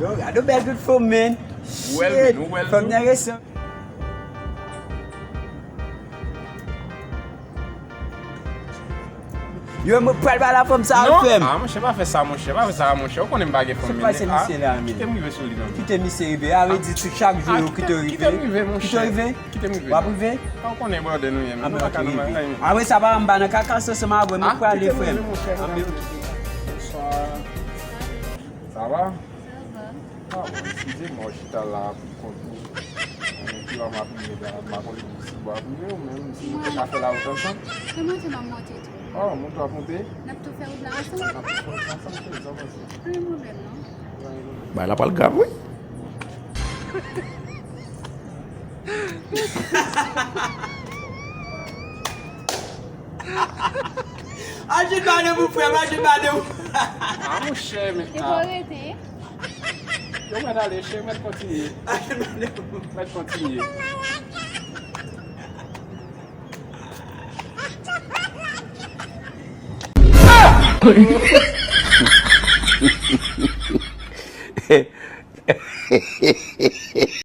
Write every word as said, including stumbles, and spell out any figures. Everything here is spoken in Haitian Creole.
Yo, gade yon bèl gout fanm, man. Ou wè l, shit, ou wè l fanm tou? Nan resan. Yo, mwen pral ba la fanm sa, non, frè m. Ah, monchè, pa fè sa, monchè, pa fè sa, monchè. Ou konnen m pa gen fanm, men, se pa se misye la, men. Kite m rive sou li, non. Kite misye rive. A vle di, tou chak jou, yo kite w rive. Kite m rive, monchè. Kite w rive. Kite m rive. W ap rive? Ou konnen brother nou ye, men. Ah, men, ok, rive. Apre sa, pa m ba nan kaka, se ansanm avè m, mwen prale, frè m. Ah, kite m rive, monchè. Ah, men, ok. Bonswa. Sa va? Sa va. Ah, bon, eskize m, w chita la pou kont ou. Mwen ki va m ap rive la, m pa konn si w ap rive ou menm, si nou te ka fè la wout ansanm. Mwen monte, m ap monte tou. Oh, monte w ap monte? N ap tou fè wout la ansanm. N ap tou fè wout la ansanm, cheri, sa w panse? Pa gen pwoblèm, non. Bay la pral grav, wi. Ajoute pa de pou frè m, ajoute pa de pou. Ah, monchè, men. E pou rete. Yo mèt ale, cheri, mèt kontinye. Ajoute pa de pou. Mèt kontinye.